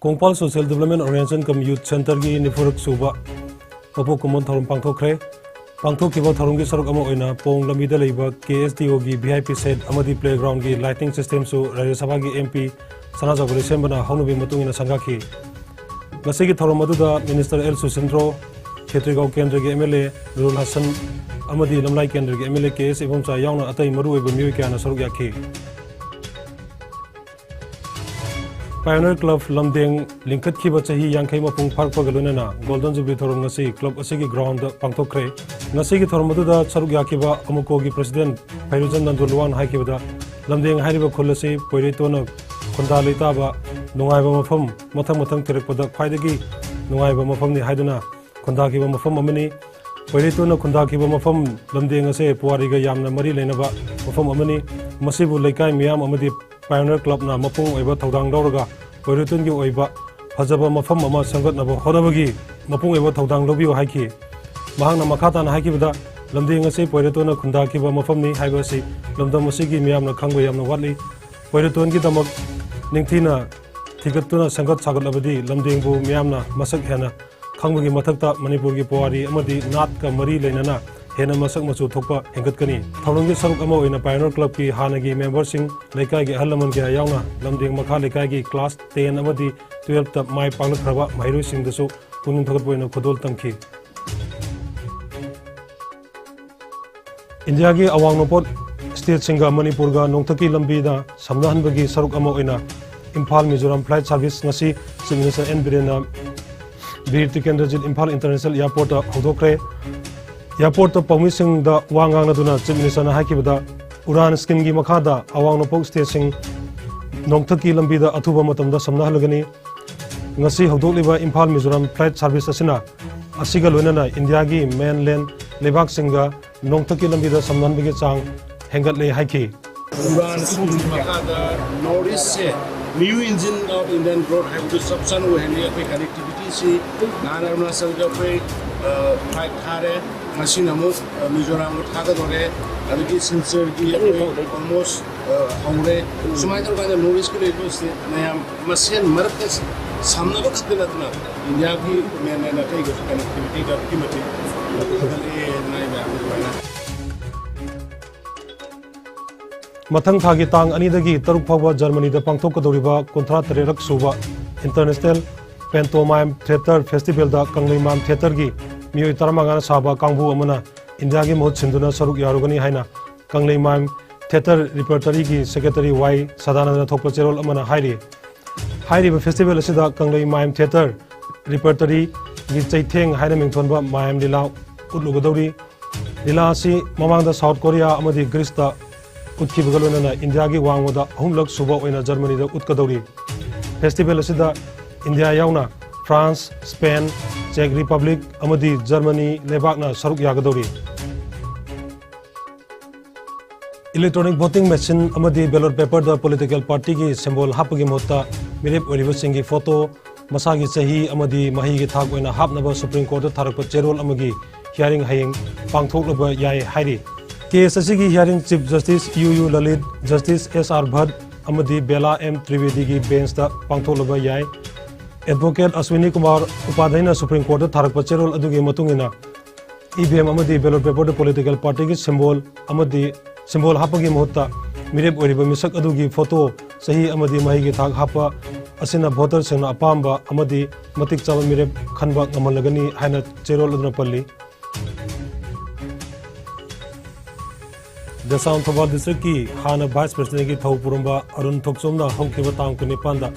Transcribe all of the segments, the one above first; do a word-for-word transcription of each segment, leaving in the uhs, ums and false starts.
Kongpal Social Development Organization cum Youth Centreꯒꯤ ꯅꯤꯐꯨꯔꯛ ꯁꯨꯕ ꯃꯄꯣꯛ ꯀꯨꯝꯑꯣꯟ ꯊꯧꯔꯝ ꯄꯥꯡꯊꯣꯛꯈ꯭ꯔꯦ꯫ ꯄꯥꯡꯊꯣꯛꯈꯤꯕ ꯊꯧꯔꯝꯒꯤ ꯁꯔꯨꯛ ꯑꯃ ꯑꯣꯏꯅ ꯄꯣꯡ ꯂꯝꯕꯤꯗ ꯂꯩꯕ KSDOꯒꯤ VIP shed ꯑꯃꯗꯤ playgroundꯒꯤ lighting systemꯁꯨ ꯔꯥꯖ꯭ꯌ ꯁꯚꯥꯒꯤ MP ꯁꯅꯥꯖꯥꯎꯕ ꯂꯩꯁꯦꯝꯕꯅ ꯍꯧꯅꯕꯤ ꯃꯇꯨꯡ ꯏꯟꯅ ꯁꯪꯒꯥꯈꯤ꯫ ꯉꯁꯤꯒꯤ ꯊꯧꯔꯝ ꯑꯗꯨꯗ Minister ꯑꯦꯜ ꯁꯨꯁꯤꯟꯗ꯭ꯔꯣ, ꯈꯦꯇ꯭ꯔꯤꯒꯥꯎ ꯀꯦꯟꯗ꯭ꯔꯒꯤ MLA ꯅꯨꯔꯨꯜ ꯍꯁꯟ ꯑꯃꯗꯤ ꯂꯝꯂꯥꯏ ꯀꯦꯟꯗ꯭ꯔꯒꯤ MLA KS ꯏꯕꯣꯝꯆꯥ ꯌꯥꯎꯅ ꯑꯇꯩ ꯃꯔꯨꯑꯣꯏꯕ ꯃꯤꯑꯣꯏ ꯀꯌꯥꯅ ꯁꯔꯨꯛ ꯌꯥꯈꯤ꯫ Pioneer Club ꯂꯝꯗꯦꯡ ꯂꯤꯡꯈꯠꯈꯤꯕ ꯆꯍꯤ ꯌꯥꯡꯈꯩ ꯃꯄꯨꯡ ꯐꯥꯔꯛꯄꯒ ꯂꯣꯏꯅꯅ Golden Jubilee ꯊꯧꯔꯝ ꯉꯁꯤ club ꯑꯁꯤꯒꯤ groundꯗ ꯄꯥꯡꯊꯣꯛꯈ꯭ꯔꯦ꯫ ꯉꯁꯤꯒꯤ ꯊꯧꯔꯝ ꯑꯗꯨꯗ ꯁꯔꯨꯛ ꯌꯥꯈꯤꯕ ꯑꯃꯨꯀꯣꯒꯤ President ꯐꯩꯔꯨꯖꯝ ꯅꯟꯗꯨꯂꯨꯋꯥꯟ ꯍꯥꯏꯈꯤꯕꯗ, ꯂꯝꯗꯦꯡ ꯍꯥꯏꯔꯤꯕ ꯈꯨꯜ ꯑꯁꯤ ꯄꯣꯏꯔꯩꯇꯣꯟꯅ ꯈꯨꯟꯗꯥ ꯂꯩꯇꯥꯕ ꯅꯨꯡꯉꯥꯏꯕ ꯃꯐꯝ ꯃꯊꯪ ꯃꯊꯪ ꯊꯤꯔꯛꯄꯗ ꯈ꯭ꯋꯥꯏꯗꯒꯤ ꯅꯨꯡꯉꯥꯏꯕ ꯃꯐꯝꯅꯤ ꯍꯥꯏꯗꯨꯅ ꯈꯨꯟꯗꯥꯈꯤꯕ ꯃꯐꯝ ꯑꯃꯅꯤ꯫ ꯄꯣꯏꯔꯩꯇꯣꯟꯅ ꯈꯨꯟꯗꯥꯈꯤꯕ ꯃꯐꯝ ꯂꯝꯗꯦꯡ ꯑꯁꯦ ꯄꯨꯋꯥꯔꯤꯒ ꯌꯥꯝꯅ ꯃꯔꯤ ꯂꯩꯅꯕ ꯃꯐꯝ ꯑꯃꯅꯤ꯫ ꯃꯁꯤꯕꯨ ꯂꯩꯀꯥꯏ ꯃꯤꯌꯥꯝ ꯑꯃꯗꯤ Pioneer Clubꯅ ꯃꯄꯨꯡ ꯑꯣꯏꯕ ꯊꯧꯗꯥꯡ ꯂꯧꯔꯒ ꯄꯣꯏꯔꯩꯇꯣꯟꯒꯤ ꯑꯣꯏꯕ ꯐꯖꯕ ꯃꯐꯝ ꯑꯃ ꯁꯦꯝꯒꯠꯅꯕ ꯍꯣꯠꯅꯕꯒꯤ ꯃꯄꯨꯡ ꯑꯣꯏꯕ ꯊꯧꯗꯥꯡ ꯂꯧꯕꯤꯌꯨ ꯍꯥꯏꯈꯤ꯫ ꯃꯍꯥꯛꯅ ꯃꯈꯥ ꯇꯥꯅ ꯍꯥꯏꯈꯤꯕꯗ, ꯂꯝꯗꯦꯡ ꯑꯁꯤ ꯄꯣꯏꯔꯩꯇꯣꯟꯅ ꯈꯨꯟꯗꯥꯈꯤꯕ ꯃꯐꯝꯅꯤ ꯍꯥꯏꯕ ꯑꯁꯤ ꯂꯝꯗꯝ ꯑꯁꯤꯒꯤ ꯃꯤꯌꯥꯝꯅ ꯈꯪꯕ ꯌꯥꯝꯅ ꯋꯥꯠꯂꯤ꯫ ꯄꯣꯏꯔꯩꯇꯣꯟꯒꯤꯗꯃꯛ ꯅꯤꯡꯊꯤꯅ ꯊꯤꯒꯠꯇꯨꯅ ꯁꯦꯝꯒꯠ ꯁꯥꯒꯠꯂꯕꯗꯤ ꯂꯝꯗꯦꯡꯕꯨ ꯃꯤꯌꯥꯝꯅ ꯃꯁꯛ ꯍꯦꯟꯅ ꯈꯪꯕꯒꯤ ꯃꯊꯛꯇ ꯃꯅꯤꯄꯨꯔꯒꯤ ꯄꯨꯋꯥꯔꯤ ꯑꯃꯗꯤ ꯅꯥꯠꯀ ꯃꯔꯤ ꯂꯩꯅꯅ ꯍꯦꯟꯅ ꯃꯁꯛ ꯃꯆꯨ ꯊꯣꯛꯄ ꯍꯦꯟꯒꯠꯀꯅꯤ꯫ ꯊꯧꯔꯝꯒꯤ ꯁꯔꯨꯛ ꯑꯃ ꯑꯣꯏꯅ Pioneer Clubꯀꯤ ꯍꯥꯟꯅꯒꯤ memberꯁꯤꯡ, ꯂꯩꯀꯥꯏꯒꯤ ꯑꯍꯜ ꯂꯃꯟ ꯀꯌꯥ ꯌꯥꯎꯅ ꯂꯝꯗꯦꯡ ꯃꯈꯥ ꯂꯩꯀꯥꯏꯒꯤ class ten ꯑꯃꯗꯤ twelveꯇ ꯃꯥꯏ ꯄꯥꯛꯂꯛꯈ꯭ꯔꯕ ꯃꯍꯩꯔꯣꯏꯁꯤꯡꯗꯁꯨ ꯄꯨꯛꯅꯤꯡ ꯊꯧꯒꯠꯄ ꯑꯣꯏꯅ ꯈꯨꯗꯣꯜ ꯇꯝꯈꯤ꯫ ꯏꯟꯗꯤꯌꯥꯒꯤ ꯑꯋꯥꯡ ꯅꯣꯡꯄꯣꯛ stateꯁꯤꯡꯒ ꯃꯅꯤꯄꯨꯔꯒ ꯅꯣꯡꯊꯛꯀꯤ ꯂꯝꯕꯤꯗ ꯁꯝꯅꯍꯟꯕꯒꯤ ꯁꯔꯨꯛ ꯑꯃ ꯑꯣꯏꯅ ꯏꯝꯐꯥꯜ ꯃꯤꯖꯣꯔꯥꯝ flight service ꯉꯁꯤ Chief Minister ꯑꯦꯟ ꯕꯤꯔꯦꯟꯅ ꯕꯤꯔ ꯇꯤꯀꯦꯟꯗ꯭ꯔꯖꯤꯠ ꯏꯝꯐꯥꯜ International Airportꯇ ꯍꯧꯗꯣꯛꯈ꯭ꯔꯦ꯫ Airportꯇ ꯄꯥꯎꯃꯤꯁꯤꯡꯗ ꯋꯥ ꯉꯥꯡꯅꯗꯨꯅ Chief Ministerꯅ ꯍꯥꯏꯈꯤꯕꯗ, UDAN schemeꯒꯤ ꯃꯈꯥꯗ ꯑꯋꯥꯡ ꯅꯣꯡꯄꯣꯛ stateꯁꯤꯡ ꯅꯣꯡꯊꯛꯀꯤ ꯂꯝꯕꯤꯗ ꯑꯊꯨꯕ ꯃꯇꯝꯗ ꯁꯝꯅꯍꯜꯂꯒꯅꯤ꯫ ꯉꯁꯤ ꯍꯧꯗꯣꯛꯂꯤꯕ ꯏꯝꯐꯥꯜ ꯃꯤꯖꯣꯔꯥꯝ flight service ꯑꯁꯤꯅ ꯑꯁꯤꯒ ꯂꯣꯏꯅꯅ ꯏꯟꯗꯤꯌꯥꯒꯤ mainland ꯂꯩꯕꯥꯛꯁꯤꯡꯒ ꯅꯣꯡꯊꯛꯀꯤ ꯂꯝꯕꯤꯗ ꯁꯝꯅꯍꯟꯕꯒꯤ ꯆꯥꯡ ꯍꯦꯟꯒꯠꯂꯦ ꯍꯥꯏꯈꯤ꯫ UDAN schemeꯒꯤ ꯃꯈꯥꯗ North Eastꯁꯦ new engine of Indian growth ꯍꯥꯏꯕꯗꯨ ꯆꯞ ꯆꯥꯅ ꯑꯣꯏꯍꯜꯂꯤ꯫ ꯑꯩꯈꯣꯏ connectivityꯁꯤ ꯅꯍꯥꯟ ꯑꯔꯨꯅꯥꯆꯜꯒ ꯑꯩꯈꯣꯏ flight ꯊꯥꯔꯦ, ꯉꯁꯤꯅ ꯑꯃꯨꯛ ꯃꯤꯖꯣꯔꯥꯝꯒ ꯊꯥꯒꯗꯧꯔꯦ꯫ ꯑꯗꯒꯤ ꯁꯤꯜꯆꯔꯒꯤ ꯑꯩꯈꯣꯏ almost ꯑ, ꯍꯧꯔꯦ꯫ ꯁꯨꯃꯥꯏꯅ ꯇꯧꯔꯀꯥꯟꯗ North East ꯀꯤ ꯂꯩꯔꯤꯕ state ꯃꯌꯥꯝ ꯃꯁꯦꯟ ꯃꯔꯛꯇ ꯁꯝꯅꯕ ꯈꯛꯇ ꯅꯠꯇꯅ India ꯒꯤ mainland ꯑꯇꯩꯒꯁꯨ connectivity ꯒ ꯑꯗꯨꯛꯀꯤ ꯃꯇꯤꯛ ꯐꯒꯠꯂꯦ ꯍꯥꯏꯗꯅ ꯑꯩ ꯃꯌꯥꯝꯗ ꯑꯗꯨꯃꯥꯏꯅ꯫ ꯃꯊꯪ ꯊꯥꯒꯤ ꯇꯥꯡ ꯑꯅꯤꯗꯒꯤ ꯇꯔꯨꯛ ꯐꯥꯎꯕ ꯖꯔꯃꯅꯤꯗ ꯄꯥꯡꯊꯣꯛꯀꯗꯧꯔꯤꯕ ꯀꯨꯟꯊ꯭ꯔꯥ ꯇꯔꯦꯠꯂꯛ ꯁꯨꯕ International Pantomime Theatre Festival ꯗ ꯀꯪꯂꯩꯃꯥꯏꯝ theatre ꯒꯤ ꯃꯤꯑꯣꯏ ꯇꯔꯥꯃꯉꯥꯅ ꯁꯥꯕ ꯀꯥꯡꯕꯨ ꯑꯃꯅ India ꯒꯤ ꯃꯍꯨꯠ ꯁꯤꯟꯗꯨꯅ ꯁꯔꯨꯛ ꯌꯥꯔꯨꯒꯅꯤ ꯍꯥꯏꯅ ꯀꯪꯂꯩꯃꯥꯏꯝ theatre repertory ꯒꯤ secretary ꯋꯥꯏ ꯁꯗꯥꯅꯟꯗꯅ ꯊꯣꯛꯄ ꯆꯦꯔꯣꯜ ꯑꯃꯅ ꯍꯥꯏꯔꯤ꯫ ꯍꯥꯏꯔꯤꯕ festival ꯑꯁꯤꯗ ꯀꯪꯂꯩꯃꯥꯏꯝ theatre repertory ꯒꯤ ꯆꯩꯊꯦꯡ ꯍꯥꯏꯅ ꯃꯤꯡꯊꯣꯟꯕ ꯃꯥꯏꯝ ꯂꯤꯂꯥ ꯎꯠꯂꯨꯒꯗꯧꯔꯤ꯫ ꯂꯤꯂꯥ ꯑꯁꯤ ꯃꯃꯥꯡꯗ South Korea ꯑꯃꯗꯤ Greece ꯇ ꯎꯠꯈꯤꯕꯒ ꯂꯣꯏꯅꯅ India ꯒꯤ ꯋꯥꯡꯃꯗ ꯑꯍꯨꯝꯂꯛ ꯁꯨꯕ ꯑꯣꯏꯅ ꯖꯔꯃꯅꯤꯗ ꯎꯠꯀꯗꯧꯔꯤ꯫ Festival ꯑꯁꯤꯗ India ꯌꯥꯎꯅ France, Spain, Czech Republic ꯑꯃꯗꯤ ꯖꯔꯃꯅꯤ ꯂꯩꯕꯥꯛꯅ ꯁꯔꯨꯛ ꯌꯥꯒꯗꯧꯔꯤ꯫ Electronic voting machine ꯑꯃꯗꯤ ballot paper ꯗ political party ꯒꯤ symbol ꯍꯥꯞꯄꯒꯤ ꯃꯍꯨꯠꯇ ꯃꯤꯔꯦꯞ ꯑꯣꯏꯔꯤꯕꯁꯤꯡꯒꯤ photo, ꯃꯁꯥꯒꯤ ꯆꯍꯤ ꯑꯃꯗꯤ ꯃꯍꯩꯒꯤ ꯊꯥꯛ ꯑꯣꯏꯅ ꯍꯥꯞꯅꯕ Supreme Court ꯇ ꯊꯥꯔꯛꯄ ꯆꯦꯔꯣꯜ ꯑꯃꯒꯤ hearing ꯍꯌꯦꯡ ꯄꯥꯡꯊꯣꯛꯂꯕ ꯌꯥꯏ ꯍꯥꯏꯔꯤ꯫ Case ꯑꯁꯤꯒꯤ hearing Chief Justice U U Lalit, Justice S R Bhat ꯑꯃꯗꯤ ꯕꯦꯂꯥ ꯑꯦꯝ ꯇ꯭ꯔꯤꯕꯦꯗꯤꯒꯤ bench ꯇ ꯄꯥꯡꯊꯣꯛꯂꯕ ꯌꯥꯏ꯫ Advocate Aswini Kumar ꯎꯄꯥꯙ꯭ꯌꯥꯏꯅ Supreme Court ꯇ ꯊꯥꯔꯛꯄ ꯆꯦꯔꯣꯜ ꯑꯗꯨꯒꯤ ꯃꯇꯨꯡ ꯏꯟꯅ, ꯏ ꯚꯤ ꯑꯦꯝ ꯑꯃꯗꯤ ballot paper ꯗ political party ꯒꯤ symbol ꯑꯃꯗꯤ symbol ꯍꯥꯞꯄꯒꯤ ꯃꯍꯨꯠꯇ ꯃꯤꯔꯦꯞ ꯑꯣꯏꯔꯤꯕ ꯃꯤꯁꯛ ꯑꯗꯨꯒꯤ photo, ꯆꯍꯤ ꯑꯃꯗꯤ ꯃꯍꯩꯒꯤ ꯊꯥꯛ ꯍꯥꯞꯄ ꯑꯁꯤꯅ voter ꯁꯤꯡꯅ ꯑꯄꯥꯝꯕ ꯑꯃꯗꯤ ꯃꯇꯤꯛ ꯆꯥꯕ ꯃꯤꯔꯦꯞ ꯈꯟꯕ ꯉꯝꯍꯜꯂꯒꯅꯤ ꯍꯥꯏꯅ ꯆꯦꯔꯣꯜ ꯑꯗꯨꯅ ꯄꯜꯂꯤ꯫ ꯗꯦꯁꯥꯝ ꯊꯧꯕꯥꯜ district ꯀꯤ ꯍꯥꯟꯅ Vice President ꯀꯤ ꯊꯧ ꯄꯨꯔꯝꯕ ꯑꯔꯨꯟ ꯊꯣꯛꯆꯣꯝꯅ ꯍꯧꯈꯤꯕ ꯇꯥꯡ ꯀꯨꯟꯅꯤꯄꯥꯟꯗ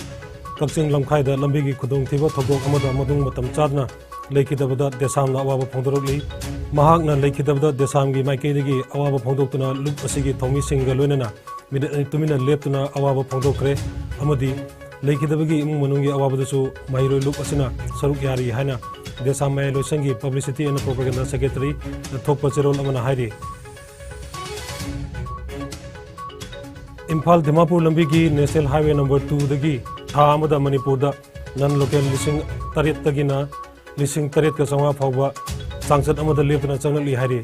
ꯀꯛꯆꯤꯡ ꯂꯝꯈꯥꯏꯗ ꯂꯝꯕꯤꯒꯤ ꯈꯨꯗꯣꯡꯊꯤꯕ ꯊꯧꯗꯣꯛ ꯑꯃꯗ ꯃꯅꯨꯡ ꯃꯇꯝ ꯆꯥꯗꯅ ꯂꯩꯈꯤꯗꯕꯗ ꯗꯦꯁꯥꯝꯅ ꯑꯋꯥꯕ ꯐꯣꯡꯗꯣꯔꯛꯂꯤ꯫ ꯃꯍꯥꯛꯅ ꯂꯩꯈꯤꯗꯕꯗ ꯗꯦꯁꯥꯝꯒꯤ ꯃꯥꯏꯀꯩꯗꯒꯤ ꯑꯋꯥꯕ ꯐꯣꯡꯗꯣꯛꯇꯨꯅ ꯂꯨꯞ ꯑꯁꯤꯒꯤ ꯊꯧꯃꯤꯁꯤꯡꯒ ꯂꯣꯏꯅꯅ ꯃꯤꯅꯤꯠ ꯑꯅꯤ ꯇꯨꯃꯤꯟꯅ ꯂꯦꯞꯇꯨꯅ ꯑꯋꯥꯕ ꯐꯣꯡꯗꯣꯛꯈ꯭ꯔꯦ ꯑꯃꯗꯤ ꯂꯩꯈꯤꯗꯕꯒꯤ ꯏꯃꯨꯡ ꯃꯅꯨꯡꯒꯤ ꯑꯋꯥꯕꯗꯨꯁꯨ ꯃꯍꯩꯔꯣꯏ ꯂꯨꯞ ꯑꯁꯤꯅ ꯁꯔꯨꯛ ꯌꯥꯔꯤ ꯍꯥꯏꯅ ꯗꯦꯁꯥꯝ ꯃꯌꯥꯏ ꯂꯣꯏꯁꯪꯒꯤ Publicity and Propaganda Secretary ꯅ ꯊꯣꯛꯄ ꯆꯦꯔꯣꯜ ꯑꯃꯅ ꯍꯥꯏꯔꯤ꯫ ꯏꯝꯐꯥꯜ ꯗꯤꯃꯥꯄꯨꯔ ꯂꯝꯕꯤꯒꯤ National Highway number two ꯗꯒꯤ ꯊꯥ ꯑꯃꯗ ꯃꯅꯤꯄꯨꯔꯗ non local ꯂꯤꯁꯤꯡ ꯇꯔꯦꯠꯇꯒꯤꯅ ꯂꯤꯁꯤꯡ ꯇꯔꯦꯠꯀ ꯆꯥꯝꯃꯉꯥ ꯐꯥꯎꯕ ꯆꯥꯡꯆꯠ ꯑꯃꯗ ꯂꯦꯞꯇꯅ ꯆꯪꯂꯛꯂꯤ ꯍꯥꯏꯔꯤ꯫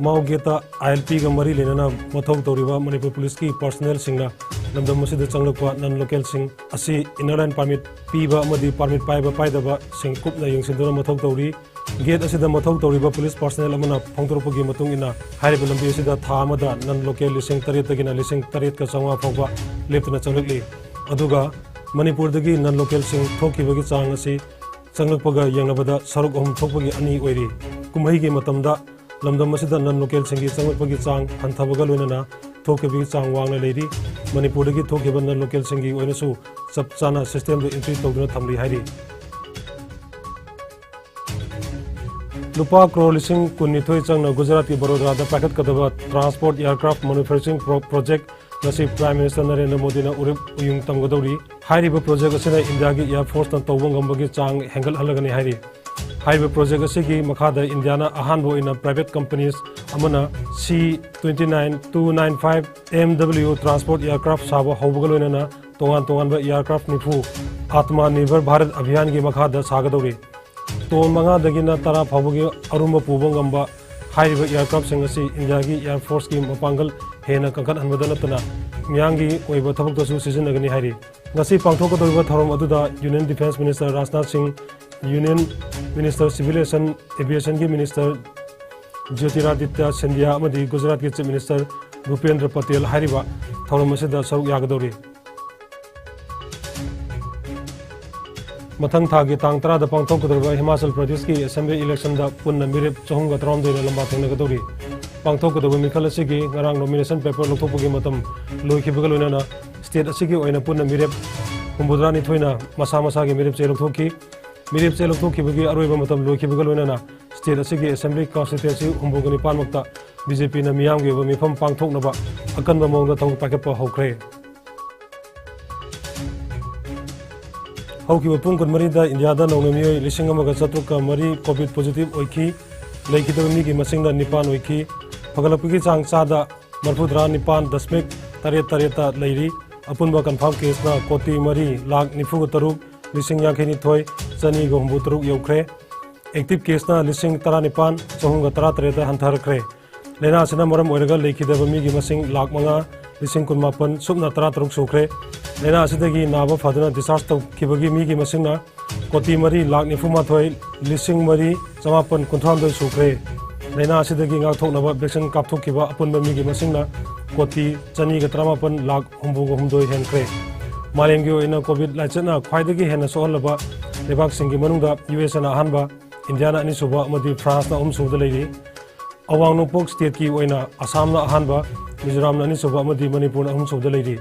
ꯃꯥꯎ ꯒꯦꯠꯇ ꯑꯥꯏ ꯑꯦꯜ ꯄꯤꯒ ꯃꯔꯤ ꯂꯩꯅꯅ ꯃꯊꯧ ꯇꯧꯔꯤꯕ ꯃꯅꯤꯄꯨꯔ ꯄꯨꯂꯤꯁꯀꯤ ꯄꯔꯁꯅꯦꯜꯁꯤꯡꯅ ꯂꯝꯗꯝ ꯑꯁꯤꯗ ꯆꯪꯂꯛꯄ ꯅꯟ ꯂꯣꯀꯦꯜꯁꯤꯡ ꯑꯁꯤ ꯏꯟꯅꯔ ꯂꯥꯏꯟ ꯄꯥꯔꯃꯤꯠ ꯄꯤꯕ ꯑꯃꯗꯤ ꯄꯥꯔꯃꯤꯠ ꯄꯥꯏꯕ ꯄꯥꯏꯗꯕꯁꯤꯡ ꯀꯨꯞꯅ ꯌꯦꯡꯁꯤꯟꯗꯨꯅ ꯃꯊꯧ ꯇꯧꯔꯤ꯫ ꯒꯦꯠ ꯑꯁꯤꯗ ꯃꯊꯧ ꯇꯧꯔꯤꯕ ꯄꯨꯂꯤꯁ ꯄꯔꯁꯅꯦꯜ ꯑꯃꯅ ꯐꯣꯡꯗꯣꯔꯛꯄꯒꯤ ꯃꯇꯨꯡ ꯏꯟꯅ, ꯍꯥꯏꯔꯤꯕ ꯂꯝꯕꯤ ꯑꯁꯤꯗ ꯊꯥ ꯑꯃꯗ ꯅꯟ ꯂꯣꯀꯦꯜ ꯂꯤꯁꯤꯡ ꯇꯔꯦꯠꯇꯒꯤꯅ ꯂꯤꯁꯤꯡ ꯇꯔꯦꯠꯀ ꯆꯥꯝꯃꯉꯥ ꯐꯥꯎꯕ ꯂꯦꯞꯇꯅ ꯆꯪꯂꯛꯂꯤ꯫ ꯑꯗꯨꯒ ꯃꯅꯤꯄꯨꯔꯗꯒꯤ ꯅꯟ ꯂꯣꯀꯦꯜꯁꯤꯡ ꯊꯣꯛꯈꯤꯕꯒꯤ ꯆꯥꯡ ꯑꯁꯤ ꯆꯪꯂꯛꯄꯒ ꯌꯦꯡꯅꯕꯗ ꯁꯔꯨꯛ ꯑꯍꯨꯝ ꯊꯣꯛꯄꯒꯤ ꯑꯅꯤ ꯑꯣꯏꯔꯤ꯫ ꯀꯨꯝꯍꯩꯒꯤ ꯃꯇꯝꯗ ꯂꯝꯗꯝ ꯑꯁꯤꯗ ꯅꯟ ꯂꯣꯀꯦꯜꯁꯤꯡꯒꯤ ꯆꯪꯂꯛꯄꯒꯤ ꯆꯥꯡ ꯍꯟꯊꯕꯒ ꯂꯣꯏꯅꯅ ꯊꯣꯛꯈꯤꯕꯒꯤ ꯆꯥꯡ ꯋꯥꯡꯅ ꯂꯩꯔꯤ꯫ ꯃꯅꯤꯄꯨꯔꯗꯒꯤ ꯊꯣꯛꯈꯤꯕ ꯅꯟ ꯂꯣꯀꯦꯜꯁꯤꯡꯒꯤ ꯑꯣꯏꯅꯁꯨ ꯆꯞ ꯆꯥꯅ ꯁꯤꯁꯇꯦꯝꯗ ꯑꯦꯟꯇ꯭ꯔꯤ ꯇꯧꯗꯨꯅ ꯊꯝꯂꯤ ꯍꯥꯏꯔꯤ꯫ ꯂꯨꯄꯥ ꯀ꯭ꯔꯣꯔ ꯂꯤꯁꯤꯡ ꯀꯨꯟꯅꯤꯊꯣꯏ ꯆꯪꯅ ꯒꯨꯖꯔꯥꯠꯀꯤ ꯕꯔꯣꯗꯥꯗ ꯄꯥꯏꯈꯠꯀꯗꯕ transport aircraft manufacturing pro-, project ꯉꯁꯤ ꯄ꯭ꯔꯥꯏꯝ ꯃꯤꯅꯤꯁꯇꯔ ꯅꯔꯦꯟꯗ꯭ꯔ ꯃꯣꯗꯤꯅ ꯎꯔꯤꯞ ꯎꯌꯨꯡ ꯇꯝꯒꯗꯧꯔꯤ꯫ ꯍꯥꯏꯔꯤꯕ ꯄ꯭ꯔꯣꯖꯦꯛ ꯑꯁꯤꯅ ꯏꯟꯗꯤꯌꯥꯒꯤ ꯑꯦꯌꯔ ꯐꯣꯔꯁꯅ ꯇꯧꯕ ꯉꯝꯕꯒꯤ ꯆꯥꯡ ꯍꯦꯟꯒꯠꯍꯜꯂꯒꯅꯤ ꯍꯥꯏꯔꯤ꯫ ꯍꯥꯏꯔꯤꯕ ꯄ꯭ꯔꯣꯖꯦꯛ ꯑꯁꯤꯒꯤ ꯃꯈꯥꯗ ꯏꯟꯗꯤꯌꯥꯅ ꯑꯍꯥꯟꯕ ꯑꯣꯏꯅ ꯄ꯭ꯔꯥꯏꯚꯦꯠ ꯀꯝꯄꯅꯤꯁ ꯑꯃꯅ ꯁꯤ twenty nine two nine five M W transport aircraft ꯁꯥꯕ ꯍꯧꯕꯒ ꯂꯣꯏꯅꯅ ꯇꯣꯉꯥꯟ ꯇꯣꯉꯥꯟꯕ ꯑꯦꯌꯔꯀ꯭ꯔꯥꯐ ꯅꯤꯐꯨ ꯑꯥꯇꯃꯥ ꯅꯤꯔꯚꯔ ꯚꯥꯔꯠ ꯑꯚꯤꯌꯥꯟꯒꯤ ꯃꯈꯥꯗ ꯁꯥꯒꯗꯧꯔꯤ꯫ ꯇꯣꯟ ꯃꯉꯥꯗꯒꯤꯅ ꯇꯔꯥ ꯐꯥꯎꯕꯒꯤ ꯑꯔꯨꯝꯕ ꯄꯨꯕ ꯉꯝꯕ ꯍꯥꯏꯔꯤꯕ ꯑꯦꯌꯔꯀ꯭ꯔꯥꯐꯁꯤꯡ ꯑꯁꯤ ꯏꯟꯗꯤꯌꯥꯒꯤ ꯑꯦꯌꯔ ꯐꯣꯔꯁꯀꯤ ꯃꯄꯥꯡꯒꯜ ꯍꯦꯟꯅ ꯀꯟꯈꯠꯍꯟꯕꯗ ꯅꯠꯇꯅ ꯃꯤꯌꯥꯝꯒꯤ ꯑꯣꯏꯕ ꯊꯕꯛꯇꯁꯨ ꯁꯤꯖꯤꯟꯅꯒꯅꯤ ꯍꯥꯏꯔꯤ꯫ ꯉꯁꯤ ꯄꯥꯡꯊꯣꯛꯀꯗꯧꯔꯤꯕ ꯊꯧꯔꯝ ꯑꯗꯨꯗ union defence minister Rajnath Singh, union minister civil aviation, ꯑꯦꯚꯤꯌꯦꯁꯟꯒꯤ ꯃꯤꯅꯤꯁꯇꯔ ꯖ꯭ꯌꯣꯇꯤꯔꯥꯗꯤꯇ꯭ꯌ ꯁꯤꯟꯙꯤꯌꯥ ꯑꯃꯗꯤ ꯒꯨꯖꯔꯥꯠꯀꯤ ꯆꯤꯐ ꯃꯤꯅꯤꯁꯇꯔ ꯚꯨꯄꯦꯟꯗ꯭ꯔ ꯄꯇꯦꯜ ꯍꯥꯏꯔꯤꯕ ꯊꯧꯔꯝ ꯑꯁꯤꯗ ꯁꯔꯨꯛ ꯌꯥꯒꯗꯧꯔꯤ꯫ ꯃꯊꯪ ꯊꯥꯒꯤ ꯇꯥꯡ ꯇꯔꯥꯗ ꯄꯥꯡꯊꯣꯛꯀꯗꯧꯔꯤꯕ ꯍꯤꯃꯥꯆꯜ ꯄ꯭ꯔꯗꯦꯁꯀꯤ ꯑꯦꯁꯦꯝꯕ꯭ꯂꯤ ꯏꯂꯦꯛꯁꯟꯗ ꯄꯨꯟꯅ ꯃꯤꯔꯦꯞ ꯆꯍꯨꯝꯒ ꯇꯔꯥꯍꯨꯝꯗꯣꯏꯅ ꯂꯝꯕꯥ ꯊꯦꯡꯅꯒꯗꯧꯔꯤ꯫ ꯄꯥꯡꯊꯣꯛꯀꯗꯧꯕ ꯃꯤꯈꯜ ꯑꯁꯤꯒꯤ ꯉꯔꯥꯡ ꯅꯣꯃꯤꯅꯦꯁꯟ ꯄꯦꯄꯔ ꯂꯧꯊꯣꯛꯄꯒꯤ ꯃꯇꯝ ꯂꯣꯏꯈꯤꯕꯒ ꯂꯣꯏꯅꯅ ꯁ꯭ꯇꯦꯠ ꯑꯁꯤꯒꯤ ꯑꯣꯏꯅ ꯄꯨꯟꯅ ꯃꯤꯔꯦꯞ ꯍꯨꯝꯐꯨꯇꯔꯥꯅꯤꯊꯣꯏꯅ ꯃꯁꯥ ꯃꯁꯥꯒꯤ ꯃꯤꯔꯦꯞ ꯆꯦ ꯂꯧꯊꯣꯛꯈꯤ꯫ ꯃꯤꯔꯦꯞ ꯆꯦ ꯂꯧꯊꯣꯛꯈꯤꯕꯒꯤ ꯑꯔꯣꯏꯕ ꯃꯇꯝ ꯂꯣꯏꯈꯤꯕꯒ ꯂꯣꯏꯅꯅ ꯁ꯭ꯇꯦꯠ ꯑꯁꯤꯒꯤ ꯑꯦꯁꯦꯝꯕ꯭ꯂꯤ ꯀꯟꯁꯇꯤꯇ꯭ꯋꯦꯟꯁꯤ ꯍꯨꯝꯐꯨꯒ ꯅꯤꯄꯥꯟꯃꯛꯇ ꯕꯤ ꯖꯦ ꯄꯤꯅ ꯃꯤꯌꯥꯝꯒꯤ ꯑꯣꯏꯕ ꯃꯤꯐꯝ ꯄꯥꯡꯊꯣꯛꯅꯕ ꯑꯀꯟꯕ ꯃꯑꯣꯡꯗ ꯊꯕꯛ ꯄꯥꯏꯈꯠꯄ ꯍꯧꯈ꯭ꯔꯦ꯫ ꯍꯧꯈꯤꯕ ꯄꯨꯡ ꯀꯨꯟꯃꯔꯤꯗ ꯏꯟꯗꯤꯌꯥꯗ ꯅꯧꯅ ꯃꯤꯑꯣꯏ ꯂꯤꯁꯤꯡ ꯑꯃꯒ ꯆꯥꯇ꯭ꯔꯨꯛꯀ ꯃꯔꯤ ꯀꯣꯚꯤꯗ ꯄꯣꯖꯤꯇꯤꯚ ꯑꯣꯏꯈꯤ꯫ ꯂꯩꯈꯤꯗꯕ ꯃꯤꯒꯤ ꯃꯁꯤꯡꯅ ꯅꯤꯄꯥꯟ ꯑꯣꯏꯈꯤ꯫ ꯐꯒꯠꯂꯛꯄꯒꯤ ꯆꯥꯡ ꯆꯥꯗ ꯃꯔꯤꯐꯨꯇꯔꯥ ꯅꯤꯄꯥꯟ ꯗꯁꯃꯤꯛ ꯇꯔꯦꯠ ꯇꯔꯦꯠꯇ ꯂꯩꯔꯤ꯫ ꯑꯄꯨꯟꯕ ꯀꯟꯐꯥꯔꯝ ꯀꯦꯁꯅ ꯀꯣꯇꯤ ꯃꯔꯤ ꯂꯥꯈ ꯅꯤꯐꯨꯒ ꯇꯔꯨꯛ ꯂꯤꯁꯤꯡ ꯌꯥꯡꯈꯩꯅꯤꯊꯣꯏ ꯆꯅꯤꯒ ꯍꯨꯝꯐꯨꯇꯔꯨꯛ ꯌꯧꯈ꯭ꯔꯦ꯫ ꯑꯦꯛꯇꯤꯚ ꯀꯦꯁꯅ ꯂꯤꯁꯤꯡ ꯇꯔꯥꯅꯤꯄꯥꯟ ꯆꯍꯨꯝꯒ ꯇꯔꯥꯇꯔꯦꯠꯇ ꯍꯟꯊꯔꯛꯈ꯭ꯔꯦ꯫ ꯂꯥꯏꯅꯥ ꯑꯁꯤꯅ ꯃꯔꯝ ꯑꯣꯏꯔꯒ ꯂꯩꯈꯤꯗꯕ ꯃꯤꯒꯤ ꯃꯁꯤꯡ ꯂꯥꯈ ꯃꯉꯥ ꯂꯤꯁꯤꯡ ꯀꯨꯟꯃꯥꯄꯟ ꯁꯨꯞꯅ ꯇꯔꯥꯇꯔꯨꯛ ꯁꯨꯈ꯭ꯔꯦ꯫ ꯂꯥꯏꯅꯥ ꯑꯁꯤꯗꯒꯤ ꯅꯥꯕ ꯐꯗꯨꯅ discharge ꯇꯧꯈꯤꯕꯒꯤ ꯃꯤꯒꯤ ꯃꯁꯤꯡꯅ ꯀꯣꯇꯤ ꯃꯔꯤ ꯂꯥꯈ ꯅꯤꯐꯨ ꯃꯥꯊꯣꯏ ꯂꯤꯁꯤꯡ ꯃꯔꯤ ꯆꯃꯥꯄꯟ ꯀꯨꯟꯊ꯭ꯔꯥ ꯍꯨꯝꯗꯣꯏ ꯁꯨꯈ꯭ꯔꯦ꯫ ꯂꯥꯏꯅꯥ ꯑꯁꯤꯗꯒꯤ ꯉꯥꯛꯊꯣꯛꯅꯕ vaccine ꯀꯥꯞꯊꯣꯛꯈꯤꯕ ꯑꯄꯨꯟꯕ ꯃꯤꯒꯤ ꯃꯁꯤꯡꯅ ꯀꯣꯇꯤ ꯆꯅꯤꯒ ꯇꯔꯥꯃꯥꯄꯟ ꯂꯥꯈ ꯍꯨꯝꯐꯨꯒ ꯍꯨꯝꯗꯣꯏ ꯍꯦꯟꯈ꯭ꯔꯦ꯫ ꯃꯥꯂꯦꯝꯒꯤ ꯑꯣꯏꯅ COVID ꯂꯥꯏꯆꯠꯅ ꯈ꯭ꯋꯥꯏꯗꯒꯤ ꯍꯦꯟꯅ ꯁꯣꯛꯍꯜꯂꯕ ꯂꯩꯕꯥꯛꯁꯤꯡꯒꯤ ꯃꯅꯨꯡꯗ ꯌꯨ ꯑꯦꯁ ꯑꯦꯅ ꯑꯍꯥꯟꯕ, ꯏꯟꯗꯤꯌꯥꯅ ꯑꯅꯤꯁꯨꯕ ꯑꯃꯗꯤ ꯐ꯭ꯔꯥꯟꯁꯅ ꯑꯍꯨꯝꯁꯨꯕꯗ ꯂꯩꯔꯤ꯫ ꯑꯋꯥꯡ ꯅꯣꯡꯄꯣꯛ state ꯀꯤ ꯑꯣꯏꯅ ꯑꯁꯥꯝꯅ ꯑꯍꯥꯟꯕ, ꯃꯤꯖꯣꯔꯥꯝꯅ ꯑꯅꯤꯁꯨꯕ ꯑꯃꯗꯤ ꯃꯅꯤꯄꯨꯔꯅ ꯑꯍꯨꯝꯁꯨꯕꯗ ꯂꯩꯔꯤ꯫